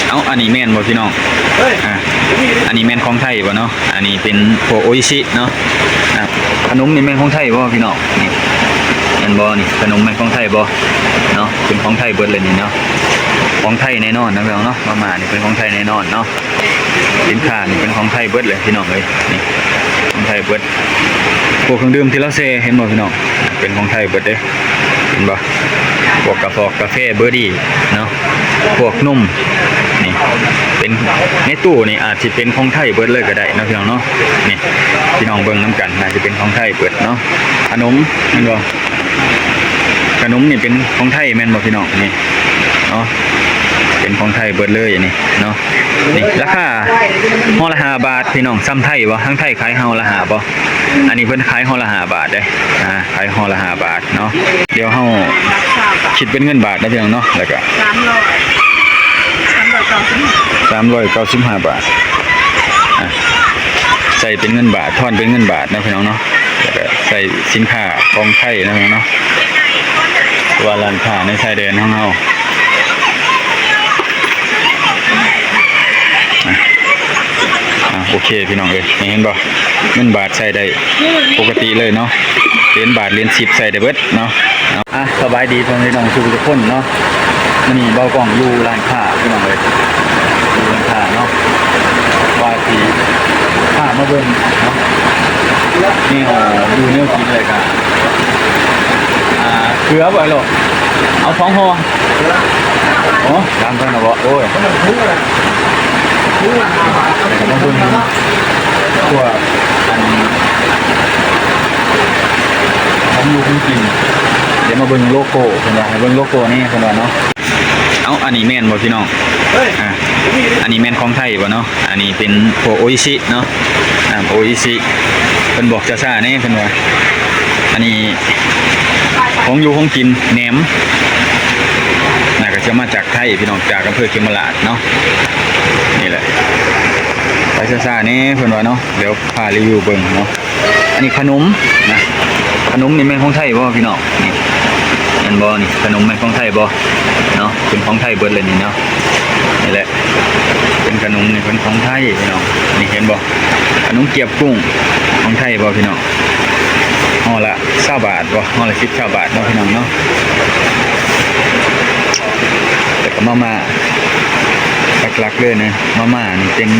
ເອົ້າ ອັນນີ້ແມ່ນບໍ່ພີ່ນ້ອງ? ອ່າ ອັນນີ້ແມ່ນຂອງໄທບໍ່ເນາະ? ອັນນີ້ເປັນພວກໂອອິຊິເນາະ. ອ່າ ຂະໜົມນີ້ແມ່ນຂອງໄທບໍ່ພີ່ນ້ອງ? ນີ້ ແມ່ນບໍ່ນີ້? ຂະໜົມແມ່ນຂອງໄທບໍ່ເນາະ? ເປັນຂອງໄທເບິດເລີຍນີ້ເນາະ. ຂອງໄທແນ່ນອນນະພີ່ນ້ອງເນາະ. ມາມ່ານີ້ເປັນຂອງໄທແນ່ນອນເນາະ. ສິນຄ້ານີ້ເປັນຂອງໄທເບິດເລີຍພີ່ນ້ອງເອີຍ. ນີ້ ຂອງໄທເບິດ. ພວກເຄື່ອງດື່ມທີ່ລາວແຊ່ ເຫັນບໍ່ພີ່ນ້ອງ? ເປັນຂອງໄທເບິດເດ້. ເຫັນບໍ່? ພວກກະຟອກກາແຟເບີດີ້ເນາະ, ພວກນົມນີ້ ເປັນ ໃນຕູ້ນີ້ອາດຊິເປັນຂອງໄທເບິດເລີຍກໍໄດ້ເນາະ ພີ່ນ້ອງເນາະ. ນີ້ ພີ່ນ້ອງເບິ່ງນຳກັນ ໜ້າຈະເປັນຂອງໄທເບິດເນາະ. ຂະໜົມ ເຫັນບໍ່? ຂະໜົມນີ້ເປັນຂອງໄທແມ່ນບໍ່ ພີ່ນ້ອງ? ນີ້ເນາະ ເປັນຂອງໄທເບິດເລີຍນີ້ເນາະ. ນີ້ລາຄາຫໍ່ລະຫ້າບາດ ພີ່ນ້ອງ. ຊ່ຳໄທບໍ່? ທາງໄທຂາຍຫໍ່ລະຫ້າບໍ່? ອັນນີ້ເພິ່ນຂາຍຫໍ່ລະຫ້າບາດເດ້. ອ່າ ຂາຍຫໍ່ລະຫ້າບາດເນາະ. ດຽວເຮົາຄິດເປັນເງິນບາດນະ ພີ່ນ້ອງເນາະ. ແລ້ວກໍ ສາມຮ້ອຍ ສາມຮ້ອຍເກົ້າສິບຫ້າ ສາມຮ້ອຍເກົ້າສິບຫ້າບາດ. ອ່າ ໃສ່ເປັນເງິນບາດ ທອນເປັນເງິນບາດເນາະ ພີ່ນ້ອງເນາະ. ແລ້ວກໍໃສ່ສິນຄ້າຂອງໄທເນາະ ພີ່ນ້ອງເນາະ. ວ່າຮ້ານຄ້າໃນຊາຍແດນຂອງເຮົາ. ອ່າ ໂອເຄ ພີ່ນ້ອງເອີຍ ນີ້ເຫັນບໍ່? ເງິນບາດໃຊ້ໄດ້ປົກກະຕິເລີຍເນາະ. ຫຼຽນບາດ ຫຼຽນສິບ ໃຊ້ໄດ້ເບິດເນາະ. ອ່າ ສະບາຍດີພໍ່ແມ່ພີ່ນ້ອງທຸກໆຄົນເນາະ. ມື້ນີ້ບ່າວກ້ອງຢູ່ຮ້ານຄ້າ ພີ່ນ້ອງເອີຍ ຢູ່ຮ້ານຄ້າເນາະ. ວ່າຊິພາມາເບິ່ງເນາະ ແນວຢູ່ແນວກິນ ແລ້ວກະ ອ່າ ເກືອບໍ່ ໂລ ເອົາສອງຫໍ່. ໂອ້ ຕາມກັນນະບໍ່? ໂອ້ຍ ມາເບິ່ງພວກອັນ ຂອງຢູ່ຂອງກິນ. ດຽວມາເບິ່ງໂລໂກ້ ເພິ່ນວ່າໃຫ້ເບິ່ງໂລໂກ້ແດ່ ເພິ່ນວ່າເນາະ. ເອົ້າ ອັນນີ້ແມ່ນບໍ່ພີ່ນ້ອງ? ອ່າ ອັນນີ້ແມ່ນຂອງໄທບໍ່ເນາະ? ອັນນີ້ເປັນພວກໂອອິຊິເນາະ. ນ້ຳໂອອິຊິ ເພິ່ນບອກຊ້າໆແດ່ ເພິ່ນວ່າ. ອັນນີ້ຂອງຢູ່ຂອງກິນ ແໜມ ໜ້າກະຈະມາຈາກໄທພີ່ນ້ອງ ຈາກອຳເພີເຂມມະລາດເນາະ. ນີ້ແຫຼະ ໄປຊ້າໆແດ່ ເພິ່ນວ່າເນາະ. ດຽວພາຣີວິວເບິ່ງເນາະ. ອັນນີ້ຂະໜົມນະ ຂະໜົມນີ້ແມ່ນຂອງໄທບໍ່ພີ່ນ້ອງ? ນີ້ແມ່ນບໍ່ນີ້? ຂະໜົມແມ່ນຂອງໄທບໍ່ເນາະ? ເປັນຂອງໄທເບິດເລີຍນີ້ເນາະ. ນີ້ແຫຼະ ເປັນຂະໜົມນີ້ເປັນຂອງໄທພີ່ນ້ອງ. ນີ້ເຫັນບໍ່? ຂະໜົມກຽບກຸ້ງຂອງໄທບໍ່ພີ່ນ້ອງ? ຫໍ່ລະຊາວບາດບໍ່? ຫໍ່ລະສິບ ຊາວບາດເນາະ ພີ່ນ້ອງເນາະ. ແລ້ວກໍມາມ່າ ຫຼັກໆເລີຍນະ ມາມ່ານີ້ເປັນ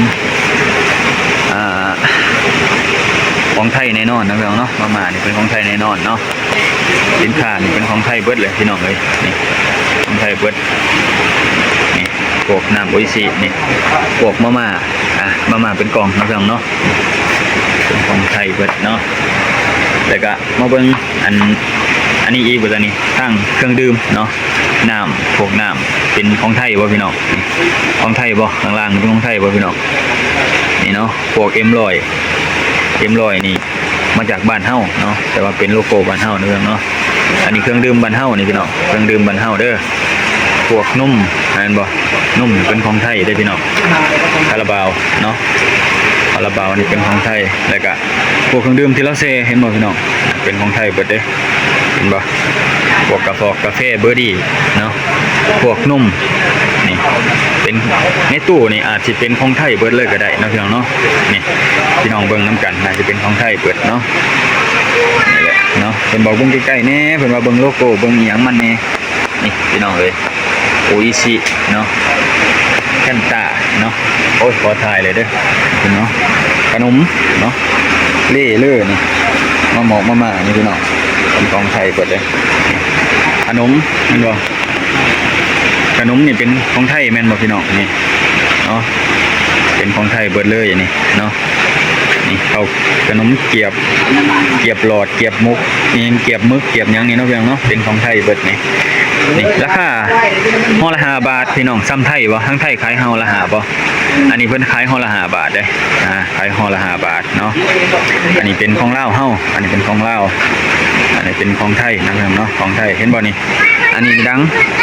ອ່າ ຂອງໄທແນ່ນອນນະພີ່ນ້ອງເນາະ. ມາມ່ານີ້ເປັນຂອງໄທແນ່ນອນເນາະ. ສິນຄ້ານີ້ເປັນຂອງໄທເບິດເລີຍພີ່ນ້ອງເອີຍ. ນີ້ຂອງໄທເບິດ. ນີ້ພວກນ້ຳໂອອິຊິນີ້ ພວກມາມ່າ ອ່າ ມາມ່າເປັນກ່ອງເນາະ ພີ່ນ້ອງເນາະ. ເປັນຂອງໄທເບິດເນາະ. ແລ້ວກະມາເບິ່ງອັນ ອັນນີ້ອີກບໍ່ຊັ້ນນີ້? ທາງເຄື່ອງດື່ມເນາະ. ນ້ຳ ພວກນ້ຳເປັນຂອງໄທບໍ່ພີ່ນ້ອງ? ຂອງໄທບໍ່? ຂ້າງລ່າງເປັນຂອງໄທບໍ່ພີ່ນ້ອງ? ນີ້ເນາະ ພວກເອັມຮ້ອຍ ເອັມຮ້ອຍນີ້ມາຈາກບ້ານເຮົາເນາະ ແຕ່ວ່າເປັນໂລໂກ້ບ້ານເຮົາເນາະ ພີ່ນ້ອງເນາະ. ອັນນີ້ເຄື່ອງດື່ມບ້ານເຮົານີ້ພີ່ນ້ອງ ເຄື່ອງດື່ມບ້ານເຮົາເດີ. ພວກນົມ ແມ່ນບໍ່? ນົມເປັນຂອງໄທເດ້ພີ່ນ້ອງ. ຄາລາບາວເນາະ ຄາລາບາວນີ້ເປັນຂອງໄທ. ແລ້ວກະພວກເຄື່ອງດື່ມທີ່ລາວແຊ່ ເຫັນບໍ່ພີ່ນ້ອງ? ເປັນຂອງໄທເບິດເດ້. ເຫັນບໍ່? ພວກກະຟອກກາແຟເບີດີ້ເນາະ ພວກນົມນີ້ ເປັນ ໃນຕູ້ນີ້ອາດຊິເປັນຂອງໄທເບິດເລີຍກໍໄດ້ເນາະ ພີ່ນ້ອງເນາະ. ນີ້ ພີ່ນ້ອງເບິ່ງນຳກັນ ໜ້າຈະເປັນຂອງໄທເບິດເນາະ. ນີ້ແຫຼະເນາະ ເພິ່ນບອກເບິ່ງໃກ້ໆແດ່ ເພິ່ນວ່າເບິ່ງໂລໂກ້ ເບິ່ງອີ່ຫຍັງມັນແດ່. ນີ້ພີ່ນ້ອງເອີຍ ໂອອິຊິເນາະ ແຟນຕາເນາະ. ໂອ້ຍ ຂໍຖ່າຍເລີຍເດີເນາະ. ຂະໜົມເນາະ ເລເລີນີ້ ມາໝອກມາມ່ານີ້ພີ່ນ້ອງ ເປັນຂອງໄທເບິດເລີຍ. ຂະໜົມແມ່ນບໍ່? ຂະໜົມນີ້ເປັນຂອງໄທແມ່ນບໍ່ພີ່ນ້ອງ? ນີ້ເນາະ ເປັນຂອງໄທເບິດເລີຍນີ້ເນາະ. ນີ້ເຂົ້າ ຂະໜົມກຽບ ກຽບຫຼອດ ກຽບໝົກ ອີ່ຫຍັງ ກຽບໝຶກ ກຽບຫຍັງນີ້ເນາະ ພີ່ນ້ອງເນາະ ເປັນຂອງໄທເບິດນີ້. ນີ້ລາຄາຫໍ່ລະຫ້າບາດ ພີ່ນ້ອງ ຊ່ຳໄທບໍ່? ທາງໄທຂາຍຫໍ່ລະຫ້າບໍ່? ອັນນີ້ເພິ່ນຂາຍຫໍ່ລະຫ້າບາດເດ້. ອ່າ ຂາຍຫໍ່ລະຫ້າບາດເນາະ. ອັນນີ້ເປັນຂອງລາວເຮົາ ອັນນີ້ເປັນຂອງລາວ ອັນນີ້ເປັນຂອງໄທນະ ພີ່ນ້ອງເນາະ ຂອງໄທ. ເຫັນບໍ່ນີ້? ອັນນີ້ດັງ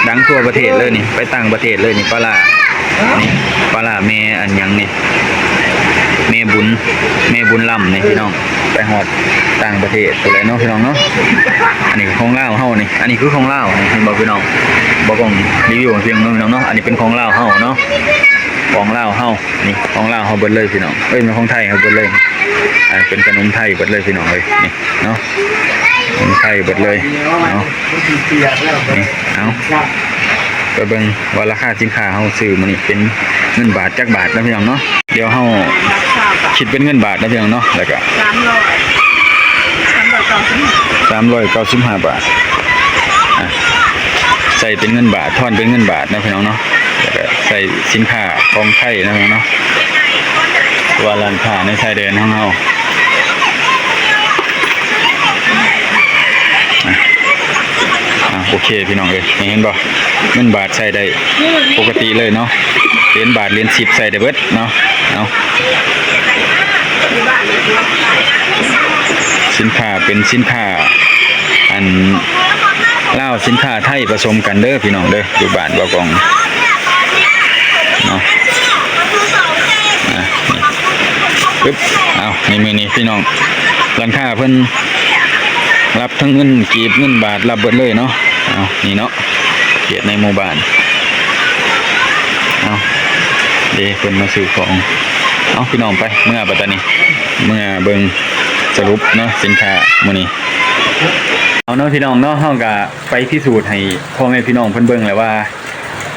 ດັງທົ່ວປະເທດເລີຍນີ້ ໄປຕ່າງປະເທດເລີຍນີ້ ປາຫຼ້ານີ້ ປາຫຼ້າແມ່ອັນຫຍັງນີ້ ແມ່ບຸນ ແມ່ບຸນລຳນີ້ພີ່ນ້ອງ ໄປຮອດຕ່າງປະເທດພຸ້ນແຫຼະເນາະພີ່ນ້ອງເນາະ. ອັນນີ້ຂອງລາວເຮົານີ້ ອັນນີ້ຄືຂອງລາວນີ້ ເຫັນບໍ່ພີ່ນ້ອງ? ບໍ່ກອງຣີວິວໃຫ້ເບິ່ງເນາະພີ່ນ້ອງເນາະ. ອັນນີ້ເປັນຂອງລາວເຮົາເນາະ ຂອງລາວເຮົານີ້ ຂອງລາວເຮົາເບິດເລີຍພີ່ນ້ອງເອີຍ ແມ່ນຂອງໄທເຮົາເບິດເລີຍ. ອັນເປັນຂະໜົມໄທເບິດເລຍພີ່ນ້ອງເອີຍ ນີ້ເນາະ ຂະໜົມໄທເບິດເລີຍເນາະ. ນີ້ ເອົາ ໄປເບິ່ງວ່າລາຄາສິນຄ້າເຮົາຊື້ມື້ນີ້ເປັນເງິນບາດຈັກບາດເນາະພີ່ນ້ອງເນາະ. ດຽວເຮົາຄິດເປັນເງິນບາດເນາະພີ່ນ້ອງເນາະ ແລ້ວກະ ສາມຮ້ອຍ ສາມຮ້ອຍເກົ້າສິບຫ້າ ສາມຮ້ອຍເກົ້າສິບຫ້າບາດ ອ່ະ ໃສ່ເປັນເງິນບາດ ທອນເປັນເງິນບາດເນາະພີ່ນ້ອງເນາະ ແລ້ວກະໃສ່ສິນຄ້າຂອງໄທເນາະພີ່ນ້ອງເນາະ ວ່າຮ້ານຄ້າໃນຊາຍແດນຂອງເຮົາ. ອ່ະ ອ່ະ ໂອເຄພີ່ນ້ອງເອີຍ ເຫັນບໍ່? ເງິນບາດໃຊ້ໄດ້ປົກກະຕິເລີຍເນາະ ຫຼຽນບາດ ຫຼຽນສິບ ໃຊ້ໄດ້ເບິດເນາະ. ເອົາ ສິນຄ້າເປັນສິນຄ້າ ອັນ ລາວ ສິນຄ້າໄທປະສົມກັນເດີພີ່ນ້ອງເດີ ຢູ່ບ້ານບໍ່ກອງເນາະ. ອ່ະ ນີ້ ປຶບ ເອົາ ໃນມື້ນີ້ພີ່ນ້ອງ ຮ້ານຄ້າເພິ່ນຮັບທັງເງິນກີບ ເງິນບາດ ຮັບເບິດເລີຍເນາະ. ເອົາ ນີ້ເນາະ ເຂດໃນໝູ່ບ້ານ ເອົາ ເດ້ ເພິ່ນມາຊື້ຂອງ. ເອົາ ພີ່ນ້ອງ ໄປ ເມືອບັດຕານີ້ ເມືອເບິ່ງສະຫຼຸບເນາະ ສິນຄ້າມື້ນີ້. ເອົາເນາະ ພີ່ນ້ອງເນາະ ເຮົາກະໄປພິສູດໃຫ້ພໍ່ແມ່ພີ່ນ້ອງເພິ່ນເບິ່ງແຫຼະວ່າ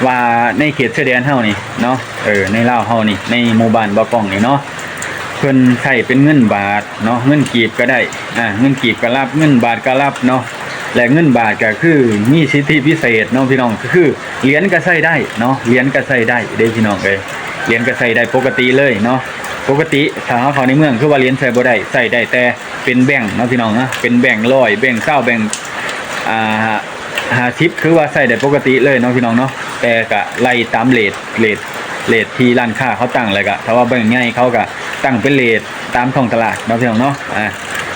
ວ່າໃນເຂດຊາຍແດນເຮົານີ້ເນາະ ເອີ ໃນລາວເຮົານີ້ ໃນໝູ່ບ້ານບໍ່ກອງນີ້ເນາະ ເພິ່ນໃຊ້ເປັນເງິນບາດເນາະ ເງິນກີບກະໄດ້ ອ່າ ເງິນກີບກະຮັບ ເງິນບາດກະຮັບເນາະ ແລະ ເງິນບາດກະຄືມີສິດທິພິເສດເນາະພີ່ນ້ອງ ກະຄືຫຼຽນກະໃຊ້ໄດ້ເນາະ ຫຼຽນກະໃຊ້ໄດ້ເດ້ພີ່ນ້ອງເອີຍ ຫຼຽນກະໃຊ້ໄດ້ປົກກະຕິເລີຍເນາະ. ປົກກະຕິຖ້າເຮົາເຂົ້າໃນເມືອງ ຄືວ່າຫຼຽນໃຊ້ບໍ່ໄດ້ ໃຊ້ໄດ້ແຕ່ເປັນແບງເນາະພີ່ນ້ອງເນາະ ເປັນແບງຮ້ອຍ ແບງຊາວ ແບງ ອ່າ ຫ້າສິບ ຄືວ່າໃຊ້ໄດ້ປົກກະຕິເລີຍເນາະພີ່ນ້ອງເນາະ ແຕ່ກະໄລ່ຕາມເຣດ ເຣດ ເຣດທີ່ຮ້ານຄ້າເຂົາຕັ້ງ ແລ້ວກະຖ້າວ່າແບງໃຫຍ່ເຂົາກະຕັ້ງເປັນເຣດຕາມທ້ອງຕະຫຼາດເນາະພີ່ນ້ອງເນາະ. ອ່າ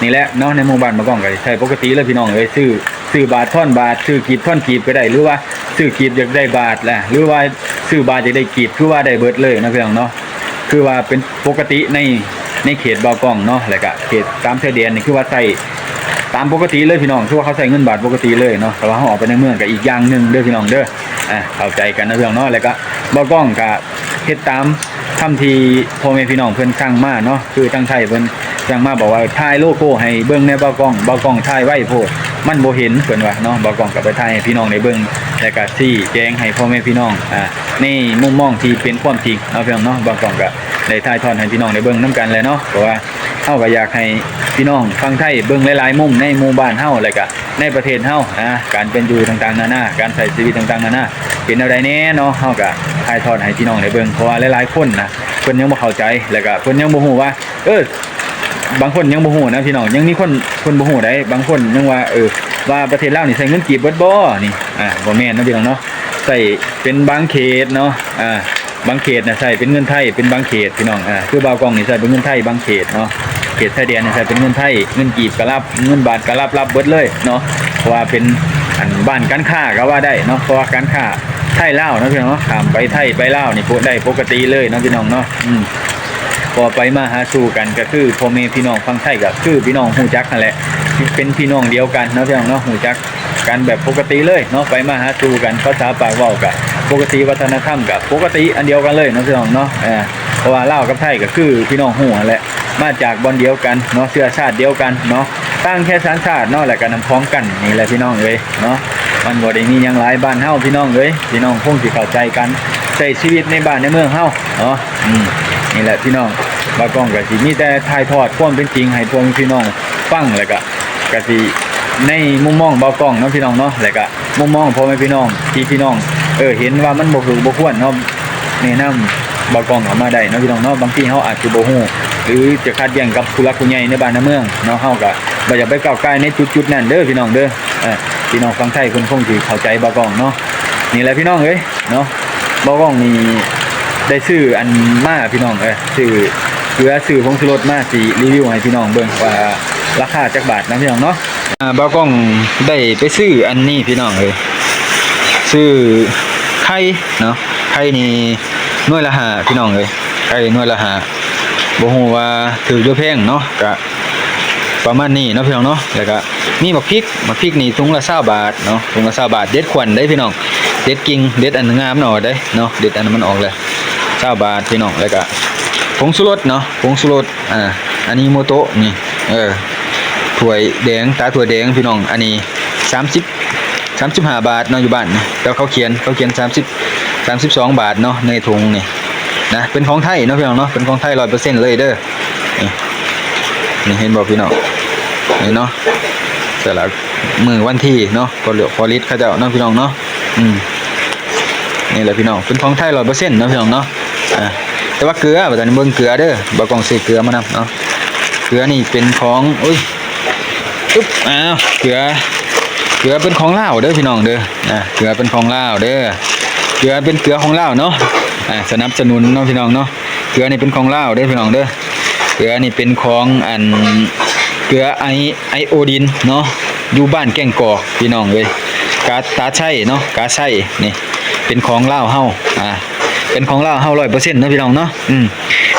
ນີ້ແຫຼະເນາະ ໃນໝູ່ບ້ານບໍ່ກອງກະໃຊ້ປົກກະຕິເລີຍພີ່ນ້ອງເອີຍ ຊື້ ຊື້ບາດທອນບາດ ຊື້ກີບທອນກີບກະໄດ້ ຫຼືວ່າຊື້ກີບຢາກໄດ້ບາດລະ ຫຼືວ່າຊື້ບາດຢາກໄດ້ກີບ ຄືວ່າໄດ້ເບິດເລີຍເນາະພີ່ນ້ອງເນາະ. ຄືວ່າເປັນປົກກະຕິໃນ ໃນເຂດບໍ່ກອງເນາະ ແລ້ວກະເຂດຕາມຊາຍແດນນີ້ ຄືວ່າໃຊ້ຕາມປົກກະຕິເລີຍພີ່ນ້ອງ ຄືວ່າເຂົາໃຊ້ເງິນບາດປົກກະຕິເລີຍເນາະ ແຕ່ວ່າເຮົາອອກໄປໃນເມືອງກະອີກຢ່າງໜຶ່ງເດີພີ່ນ້ອງເດີ. ອ່າ ເຂົ້າໃຈກັນເນາະພີ່ນ້ອງເນາະ ແລ້ວກະບໍ່ກອງກະເຮັດຕາມຄຳທີ່ພໍ່ແມ່ພີ່ນ້ອງເພິ່ນສັ່ງມາເນາະ ຄືທາງໄທເພິ່ນສັ່ງມາບອກວ່າ ຖ່າຍໂລໂກ້ໃຫ້ເບິ່ງແດ່ບໍ່ກອງ ບໍ່ກອງຖ່າຍໄວໂພດ ມັນບໍ່ເຫັນ ເພິ່ນວ່າເນາະ ບໍ່ກອງກະໄປຖ່າຍໃຫ້ພີ່ນ້ອງໄດ້ເບິ່ງ ແລ້ວກະຊີ້ແຈງໃຫ້ພໍ່ແມ່ພີ່ນ້ອງ ອ່າ ໃນມຸມມອງທີ່ເປັນຄວາມຈິງເນາະພີ່ນ້ອງເນາະ ບ່າວກ້ອງກະໄດ້ຖ່າຍທອດໃຫ້ພີ່ນ້ອງໄດ້ເບິ່ງນຳກັນແຫຼະເນາະ ເພາະວ່າເຮົາກະຢາກໃຫ້ພີ່ນ້ອງຝັ່ງໄທເບິ່ງຫຼາຍໆມຸມໃນໝູ່ບ້ານເຮົາ ແລະກະໃນປະເທດເຮົານະ ການເປັນຢູ່ຕ່າງໆນານາ ການໃຊ້ຊີວິດຕ່າງໆນານາ ເປັນແນວໃດແດ່ເນາະ ເຮົາກະຖ່າຍທອດໃຫ້ພີ່ນ້ອງໄດ້ເບິ່ງ ເພາະວ່າຫຼາຍໆຄົນນະ ເພິ່ນຍັງບໍ່ເຂົ້າໃຈ ແລະກະເພິ່ນຍັງບໍ່ຮູ້ວ່າ ເອີ ບາງຄົນຍັງບໍ່ຮູ້ນະພີ່ນ້ອງ ຍັງມີຄົນເພິ່ນບໍ່ຮູ້ໃດ໋ ບາງຄົນຍັງວ່າ ເອີ ວ່າປະເທດລາວນີ້ໃຊ້ເງິນກີບເບິດບໍ່ນີ້ ອ່າ ບໍ່ແມ່ນເນາະພີ່ນ້ອງເນາະ ໃຊ້ເປັນບາງເຂດເນາະ ອ່າ ບາງເຂດນະໃຊ້ເປັນເງິນໄທ ເປັນບາງເຂດພີ່ນ້ອງ ອ່າ ຄືບ່າວກ້ອງນີ້ໃຊ້ເປັນເງິນໄທບາງເຂດເນາະ ເຂດຊາຍແດນນີ້ໃຊ້ເປັນເງິນໄທ ເງິນກີບກະຮັບ ເງິນບາດກະຮັບ ຮັບເບິດເລີຍເນາະ ເພາະວ່າເປັນ ອັນ ບ້ານການຄ້າກະວ່າໄດ້ເນາະ ເພາະວ່າການຄ້າໄທລາວເນາະພີ່ນ້ອງເນາະ ຂ້າມໄປໄທໄປລາວນີ້ ໂປ ໄດ້ປົກກະຕິເລີຍເນາະພີ່ນ້ອງເນາະ ອືມ ເພາະໄປມາຫາສູ່ກັນ ກະຄືພໍ່ແມ່ພີ່ນ້ອງຝັ່ງໄທ ກະຄືພີ່ນ້ອງຮູ້ຈັກຫັ້ນແຫຼະ ເປັນພີ່ນ້ອງດຽວກັນເນາະພີ່ນ້ອງເນາະ ຮູ້ຈັກກັນແບບປົກກະຕິເລີຍເນາະ ໄປມາຫາສູ່ກັນ ພາສາປາກເວົ້າກະປົກກະຕິ ວັດທະນະທຳກະປົກກະຕິອັນດຽວກັນເລີຍເນາະພີ່ນ້ອງເນາະ ເອີ ເພາະວ່າລາວກັບໄທກະຄືພີ່ນ້ອງຮູ້ຫັ້ນແຫຼະ ມາຈາກບ່ອນດຽວກັນເນາະ ເຊື້ອຊາດດຽວກັນເນາະ ຕ່າງແຄ່ສັນຊາດເນາະ ແລ້ວກະນ້ຳຂອງກັນນີ້ແຫຼະພີ່ນ້ອງເອີຍເນາະ ມັນບໍ່ໄດ້ມີຫຍັງຫຼາຍ ບ້ານເຮົາພີ່ນ້ອງເອີຍ ພີ່ນ້ອງຄົງຊິເຂົ້າໃຈກັນ ໃຊ້ຊີວິດໃນບ້ານໃນເມືອງເຮົາເນາະ ອືມ ນີ້ແຫຼະພີ່ນ້ອງ ບ່າວກ້ອງກະຊິມີແຕ່ຖ່າຍທອດຄວາມເປັນຈິງໃຫ້ພວກພີ່ນ້ອງຟັງ ແລ້ວກະ ກະຊິໃນມຸມມອງບ່າວກ້ອງເນາະພີ່ນ້ອງເນາະ ແລ້ວກະມຸມມອງພໍ່ແມ່ພີ່ນ້ອງ ທີ່ພີ່ນ້ອງ ເອີ ເຫັນວ່າມັນບໍ່ຖືກບໍ່ຄວນເນາະ ແນະນຳບ່າວກ້ອງເຂົ້າມາໄດ້ເນາະພີ່ນ້ອງເນາະ ບາງທີເຮົາອາດຊິບໍ່ຮູ້ ຫຼືຈະຂັດແຍ່ງກັບຜູ້ຫຼັກຜູ້ໃຫຍ່ໃນບ້ານໃນເມືອງເນາະ ເຮົາກະບໍ່ຢາກໄປກ້າວກ່າຍໃນຈຸດໆນັ້ນເດີພີ່ນ້ອງເດີ ເອີ ພີ່ນ້ອງຝັ່ງໄທເພິ່ນຄົງຊິເຂົ້າໃຈບ່າວກ້ອງເນາະ ນີ້ແຫຼະພີ່ນ້ອງເອີຍເນາະ ບ່າວກ້ອງນີ້ໄດ້ຊື້ອັນມາພີ່ນ້ອງເອີຍ ຊື້ເກືອ ຊື້ຜົງຊູລົດມາ ຊິຣີວິວໃຫ້ພີ່ນ້ອງເບິ່ງວ່າລາຄາຈັກບາດນະພີ່ນ້ອງເນາະ ອ່າ ບ່າວກ້ອງໄດ້ໄປຊື້ອັນນີ້ພີ່ນ້ອງເອີຍ ຊື້ໄຂ່ເນາະ ໄຂ່ນີ້ໜ່ວຍລະຫ້າພີ່ນ້ອງເອີຍ ໄຂ່ໜ່ວຍລະຫ້າ ບໍ່ຮູ້ວ່າຖືກຫຼືແພງເນາະ ກະປະມານນີ້ເນາະພີ່ນ້ອງເນາະ. ແລ້ວກະມີໝາກພິກ ໝາກພິກນີ້ຖົງລະຊາວບາດເນາະ ຖົງລະຊາວບາດ. ເດັດຂວັນເດ້ພີ່ນ້ອງ ເດັດກິ່ງ ເດັດອັນງາມມັນອອກເດ້ເນາະ ເດັດອັນມັນອອກແລ້ວ ຊາວບາດພີ່ນ້ອງ. ແລ້ວກະຜົງຊູລົດເນາະ ຜົງຊູລົດ ອາ ອາຈິໂມໂຕະນີ້ ເອີ ຖ້ວຍແດງ ຕາຖ້ວຍແດງພີ່ນ້ອງ ອັນນີ້ສາມສິບ ສາມສິບຫ້າບາດເນາະ ຢູ່ບ້ານນີ້ ແຕ່ເຂົາຂຽນ ເຂົາຂຽນສາມສິບ ສາມສິບສອງບາດເນາະ ໃນຖົງນີ້ນະ. ເປັນຂອງໄທເນາະພີ່ນ້ອງເນາະ ເປັນຂອງໄທຮ້ອຍເປີເຊັນເລີຍເດີ. ນີ້ ນີ້ເຫັນບໍ່ພີ່ນ້ອງ ນີ້ເນາະ ສະຫຼາກມື້ວັນທີເນາະ ພໍລິດ ພໍລິດເຂົາເຈົ້າເນາະພີ່ນ້ອງເນາະ. ອືມ ນີ້ແຫຼະພີ່ນ້ອງ ເປັນຂອງໄທຮ້ອຍເປີເຊັນເນາະພີ່ນ້ອງເນາະ. ອາ ແຕ່ວ່າເກືອ ບາດນີ້ເບິ່ງເກືອເດີ ບ່າວກ້ອງຊື້ເກືອມານຳເນາະ. ເກືອນີ້ເປັນຂອງ ອຸ້ຍ ປຶບ ອ້າວ ເກືອ ເກືອເປັນຂອງລາວເດີພີ່ນ້ອງເດີ. ອາ ເກືອເປັນຂອງລາວເດີ ເກືອເປັນເກືອຂອງລາວເນາະ. ອາ ສະໜັບສະໜູນເນາະພີ່ນ້ອງເນາະ ເກືອນີ້ເປັນຂອງລາວເດີພີ່ນ້ອງເດີ. ເກືອນີ້ເປັນຂອງອັນ ເກືອໄອ ໄອໂອດິນເນາະ ຢູ່ບ້ານແກ້ງກອກພີ່ນ້ອງເອີຍ ກາຕາໄຊເນາະ ກາໄຊ. ນີ້ເປັນຂອງລາວເຮົາ ອາ ເປັນຂອງລາວເຮົາຮ້ອຍເປີເຊັນເນາະພີ່ນ້ອງເນາະ. ອືມ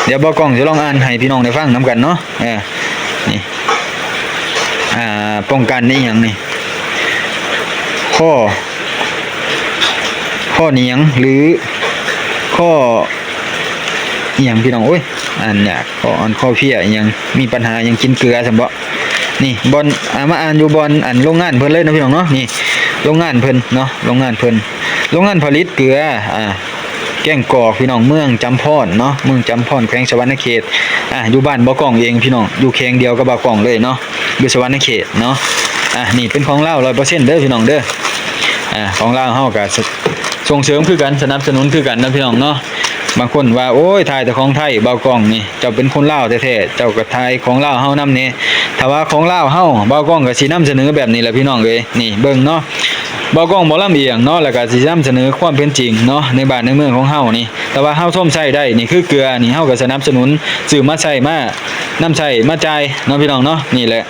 ດຽວບ່າວກ້ອງຊິລອງອ່ານໃຫ້ພີ່ນ້ອງໄດ້ຟັງນຳກັນເນາະ. ເອີ ນີ້ ອ່າ ປ້ອງກັນອີ່ຫຍັງນີ້ ຂໍ້ ຂໍ້ໜຽງ ຫຼື ຂໍ້ອີ່ຫຍັງພີ່ນ້ອງ ໂອ້ຍ ອ່ານຍາກ ຂໍ້ອ່ອນ ຂໍ້ເພຍອີ່ຫຍັງ ມີບັນຫາຫຍັງ ກິນເກືອຊັ້ນເບາະ. ນີ້ ບ່ອນ ອ່າ ມາອ່ານຢູ່ບ່ອນ ອັນ ໂລງງານເພິ່ນເລີຍເນາະພີ່ນ້ອງເນາະ. ນີ້ ໂລງງານເພິ່ນເນາະ ໂລງງານເພິ່ນ ໂລງງານຜະລິດເກືອ ອ່າ ແກ້ງກອກພີ່ນ້ອງ ເມືອງຈຳພອນເນາະ ເມືອງຈຳພອນ ແຂວງສະຫວັນນະເຂດ. ອ່າ ຢູ່ບ້ານບ່າວກ້ອງເອງພີ່ນ້ອງ ຢູ່ແຂວງດຽວກັບບ່າວກ້ອງເລີຍເນາະ ຢູ່ສະຫວັນນະເຂດເນາະ. ອ່າ ນີ້ເປັນຂອງລາວຮ້ອຍເປີເຊັນເດີພີ່ນ້ອງເດີ. ອ່າ ຂອງລາວເຮົາກະ ສ- ສົ່ງເສີມຄືກັນ ສະໜັບສະໜູນຄືກັນເນາະພີ່ນ້ອງເນາະ. ບາງຄົນວ່າ ໂອ້ຍ ຂາຍແຕ່ຂອງໄທ ບ່າວກ້ອງນີ້ ເຈົ້າເປັນຄົນລາວແທ້ໆ ເຈົ້າກໍຂາຍຂອງລາວເຮົານຳແດ່. ຖ້າວ່າຂອງລາວເຮົາ ບ່າວກ້ອງກໍຊິນຳສະເໜີແບບນີ້ແຫຼະພີ່ນ້ອງເອີຍ. ນີ້ເບິ່ງເນາະ ບ່າວກ້ອງບໍ່ລຳອຽງເນາະ ແລ້ວກໍຊິນຳສະເໜີຄວາມເປັນຈິງເນາະ ໃນບ້ານໃນເມືອງຂອງເຮົານີ້. ຖ້າວ່າເຮົາຊົມໃຊ້ໄດ້ ນີ້ຄືເກືອນີ້ ເຮົາກໍສະໜັບສະໜູນ ຊື້ມາໃຊ້ ມານຳໃຊ້ມາຈ່າຍເນາະພີ່ນ້ອງເນາະ. ນີ້ແຫຼະ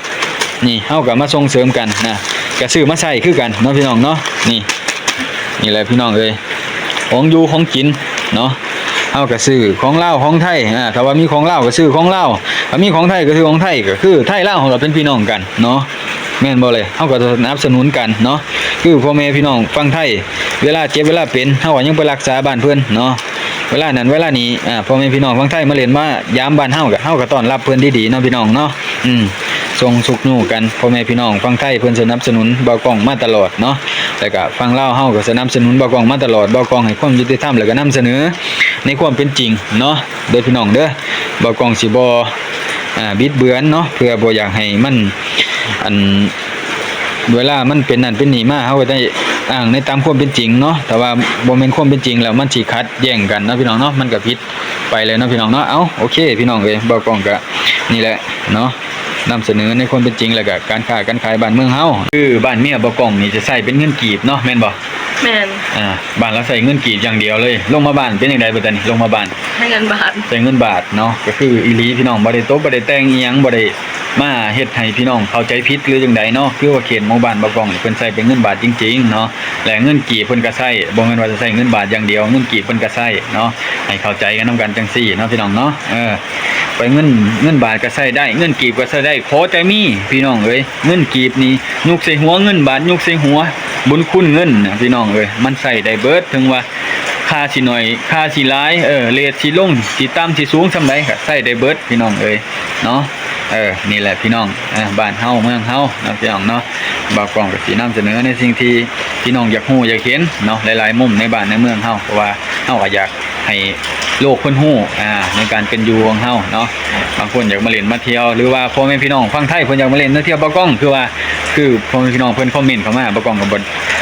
ນີ້ເຮົາກໍມາສົ່ງເສີມກັນນະ ກໍຊື້ມາໃຊ້ຄືກັນເນາະພີ່ນ້ອງເນາະ. ນີ້ ນີ້ແຫຼະພີ່ນ້ອງເອີຍ ຂອງຢູ່ຂອງກິນເນາະ ເຮົາກໍຊື້ຂອງລາວຂອງໄທ. ອາ ຖ້າວ່າມີຂອງລາວກໍຊື້ຂອງລາວ ຖ້າມີຂອງໄທກໍຊື້ຂອງໄທ ກໍຄືໄທລາວເຮົາກໍເປັນພີ່ນ້ອງກັນເນາະ ແມ່ນບໍ່ເລີຍ? ເຮົາກໍສະໜັບສະໜູນກັນເນາະ ຄືພໍ່ແມ່ພີ່ນ້ອງຝັ່ງໄທ ເວລາເຈັບເວລາເປັນ ເຮົາກໍຍັງໄປລັກສາບ້ານເພິ່ນເນາະ ເວລານັ້ນເວລານີ້. ອາ ພໍ່ແມ່ພີ່ນ້ອງຝັ່ງໄທມາຫຼິ້ນມາຢາມບ້ານເຮົາ ກໍເຮົາກໍຕ້ອນຮັບເພິ່ນດີໆເນາະພີ່ນ້ອງເນາະ. ອືມ ສົ່ງຊຸກຍູ້ກັນ ພໍ່ແມ່ພີ່ນ້ອງຝັ່ງໄທເພິ່ນສະໜັບສະໜູນບ່າວກ້ອງມາຕະຫຼອດເນາະ ແລ້ວກະຝັ່ງລາວເຮົາກໍສະໜັບສະໜູນບ່າວກ້ອງມາຕະຫຼອດ. ບ່າວກ້ອງໃຫ້ຄວາມຍຸຕິທຳ ແລ້ວກະນຳສະເໜີໃນຄວາມເປັນຈິງເນາະ ເດີພີ່ນ້ອງເດີ. ບ່າວກ້ອງຊິບໍ່ ອ່າ ບິດເບືອນເນາະ ເພື່ອບໍ່ຢາກໃຫ້ມັນ ອັນ ເວລາມັນເປັນນັ້ນເປັນນີ້ມາ ເຮົາກໍໄດ້ອ້າງໃນຕາມຄວາມເປັນຈິງເນາະ. ຖ້າວ່າບໍ່ແມ່ນຄວາມເປັນຈິງແລ້ວ ມັນຊິຂັດແຍ້ງກັນເນາະພີ່ນ້ອງເນາະ ມັນກໍຜິດ ໄປແລ້ວເນາະພີ່ນ້ອງເນາະ. ເອົາ ໂອເຄພີ່ນ້ອງເອີຍ ບ່າວກ້ອງກະນີ້ແຫຼະເນາະ ນຳສະເໜີໃນຄວາມເປັນຈິງ ແລ້ວກະການຄ້າການຂາຍບ້ານເມືອງເຮົາ. ຄືບ້ານເມຍບ່າວກ້ອງນີ້ຈະໃຊ້ເປັນເງິນກີບເນາະ ແມ່ນບໍ່? ແມ່ນ. ອ່າ ບ້ານລາວໃຊ້ເງິນກີບຢ່າງດຽວເລີຍ. ລົງມາບ້ານເປັນຈັ່ງໃດບັດນີ້? ລົງມາບ້ານໃຊ້ເງິນບາດ ໃຊ້ເງິນບາດເນາະ. ກໍຄືອີ່ຫຼີພີ່ນ້ອງ ບໍ່ໄດ້ຕົບ ບໍ່ໄດ້ແຕ່ງອີ່ຫຍັງ ບໍ່ໄດ້ມາເຮັດໃຫ້ພີ່ນ້ອງເຂົ້າໃຈຜິດ ຫຼື ຈັ່ງໃດເນາະ. ຄືວ່າເຂດໝູ່ບ້ານບ່າວກ້ອງນີ້ ເພິ່ນໃຊ້ເປັນເງິນບາດຈິງໆເນາະ ແລະ ເງິນກີບເພິ່ນກໍໃຊ້ ບໍ່ແມ່ນວ່າຈະໃຊ້ເງິນບາດຢ່າງດຽວ ເງິນກີບເພິ່ນກໍໃຊ້ເນາະ. ໃຫ້ເຂົ້າໃຈກັນນຳກັນຈັ່ງຊີ້ເນາະພີ່ນ້ອງເນາະ. ເອີ ໄປເງິນ ເງິນບາດກໍໃຊ້ໄດ້ ເງິນກີບກໍໃຊ້ໄດ້ ຂໍແຕ່ມີພີ່ນ້ອງເອີຍ. ເງິນກີບນີ້ຍົກໃສ່ຫົວ ເງິນບາດຍົກໃສ່ຫົວ ບຸນຄຸນເງິນນະພີ່ນ້ອງເອີຍ ມັນໃຊ້ໄດ້ເບິດ ເຖິງວ່າຄ່າຊິໜ້ອຍ ຄ່າຊິຫຼາຍ ເອີ ເຣດຊິລົງ ຊິຕ່ຳຊິສູງສ່ຳໃດ ກໍໃຊ້ໄດ້ເບິດພີ່ນ້ອງເອີຍເນາະ. ເອີ ນີ້ແຫຼະພີ່ນ້ອງ ເອີ ບ້ານເຮົາເມືອງເຮົາເນາະພີ່ນ້ອງເນາະ. ບ່າວກ້ອງກໍຊິນຳສະເໜີໃນສິ່ງທີ່ພີ່ນ້ອງຢາກຮູ້ຢາກເຫັນເນາະ ຫຼາຍໆມຸມໃນບ້ານໃນເມືອງເຮົາ ເພາະວ່າເຮົາກໍຢາກໃຫ້ໂລກເພິ່ນຮູ້ ອ່າ ໃນການເປັນຢູ່ຂອງເຮົາເນາະ. ບາງຄົນຢາກມາຫຼິ້ນມາທ່ຽວ ຫຼືວ່າພໍ່ແມ່ພີ່ນ້ອງຝັ່ງໄທເພິ່ນຢາກມາຫຼິ້ນມາທ່ຽວບ່າວກ້ອງ ຄືວ່າ ຄືພໍ່ແມ່ພີ່ນ້ອງເພິ່ນຄອມເມັນເຂົ້າມາ ບ່າວກ້ອງກໍບໍ່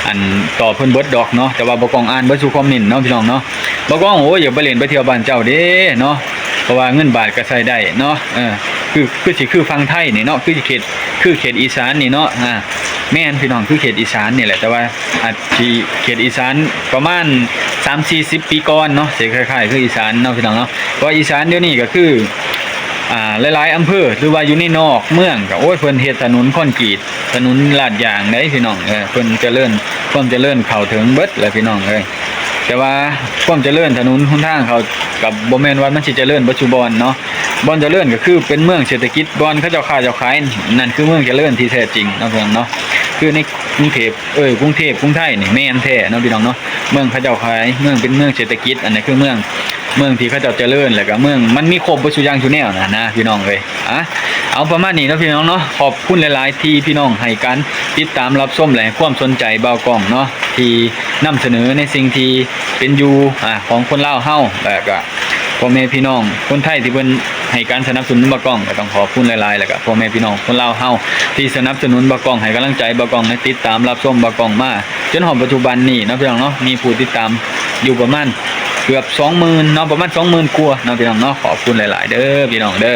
ອັນ ຕອບເພິ່ນເບິດດອກເນາະ ແຕ່ວ່າບ່າວກ້ອງອ່ານເບິດສູ່ຄອມເມັນເນາະພີ່ນ້ອງເນາະ. ບ່າວກ້ອງ ໂອ້ຍ ຢາກໄປຫຼິ້ນໄປທ່ຽວບ້ານເຈົ້າເດ້ເນາະ ເພາະວ່າເງິນບາດກໍໃຊ້ໄດ້ເນາະ. ເອີ ຄື ຄືຊິຄືຝັ່ງໄທນີ້ເນາະ ຄືເຂດ ຄືເຂດອີສານນີ້ເນາະ. ອ່າ ແມ່ນພີ່ນ້ອງ ຄືເຂດອີສານນີ້ແຫຼະ ແຕ່ວ່າອາດຊິເຂດອີສານປະມານສາມສີ່ສິບປີກ່ອນເນາະ ຊິຄ້າຍໆຄືອີສານເນາະພີ່ນ້ອງເນາະ. ເພາະວ່າອີສານດຽວນີ້ກໍຄື ອ່າ ຫຼາຍໆອຳເພີ ຫຼືວ່າຢູ່ໃນນອກເມືອງກໍ ໂອ້ຍ ເພິ່ນເຮັດຖະໜົນຄອນກຣີດ ຖະໜົນລາດຢາງໃດ໋ພີ່ນ້ອງ. ເອີ ເພິ່ນຈະເລີນ ຄວາມຈະເລີນເຂົ້າເຖິງເບິດແຫຼະພີ່ນ້ອງເອີຍ. ແຕ່ວ່າຄວາມຈະເລີນຖະໜົນຫົນທາງເຂົາກໍບໍ່ແມ່ນວ່າມັນຊິຈະເລີນເບິດສູ່ບ່ອນເນາະ. ບ່ອນຈະເລີນກໍຄືເປັນເມືອງເສດຖະກິດ ບ່ອນເຂົາເຈົ້າຄ້າເຈົ້າຂາຍ ນັ້ນຄືເມືອງຈະເລີນທີ່ແທ້ຈິງເນາະ ພີ່ນ້ອງເນາະ. ຄືໃນກຸງເທບ ເອີ ກຸງເທບ ກຸງໄທນີ້ແມ່ນແທ້ເນາະ ພີ່ນ້ອງເນາະ. ເມືອງເຂົາເຈົ້າຂາຍ ເມືອງເປັນເມືອງເສດຖະກິດ ອັນນັ້ນຄືເມືອງ ເມືອງທີ່ເຂົາເຈົ້າຈະເລີນ ແລ້ວກໍເມືອງມັນມີຄົບເບິດສູ່ຢ່າງສູ່ແນວນະ ພີ່ນ້ອງເອີຍ. ອາ ເອົາປະມານນີ້ເນາະ ພີ່ນ້ອງເນາະ. ຂອບຄຸນຫຼາຍໆທີ່ພີ່ນ້ອງໃຫ້ການຕິດຕາມຮັບຊົມ ແລະ ໃຫ້ຄວາມສົນໃຈບ່າວກ້ອງເນາະ ທີ່ນຳສະເໜີໃນສິ່ງທີ່ເປັນຢູ່ ອາ ຂອງຄົນລາວເຮົາ ແລ້ວກໍ ພໍ່ແມ່ພີ່ນ້ອງຄົນໄທທີ່ເພິ່ນໃຫ້ການສະໜັບສະໜູນບ່າວກ້ອງ ກໍຕ້ອງຂອບຄຸນຫຼາຍໆ. ແລ້ວກໍພໍ່ແມ່ພີ່ນ້ອງຄົນລາວເຮົາທີ່ສະໜັບສະໜູນບ່າວກ້ອງ ໃຫ້ກຳລັງໃຈບ່າວກ້ອງ ແລະ ຕິດຕາມຮັບຊົມບ່າວກ້ອງມາຈົນຮອດປັດຈຸບັນນີ້ເນາະ ພີ່ນ້ອງເນາະ. ມີຜູ້ຕິດຕາມຢູ່ປະມານເກືອບສອງໝື່ນເນາະ ປະມານສອງໝື່ນກວ່າເນາະ ພີ່ນ້ອງເນາະ. ຂອບຄຸນຫຼາຍໆເດີ ພີ່ນ້ອງເດີ.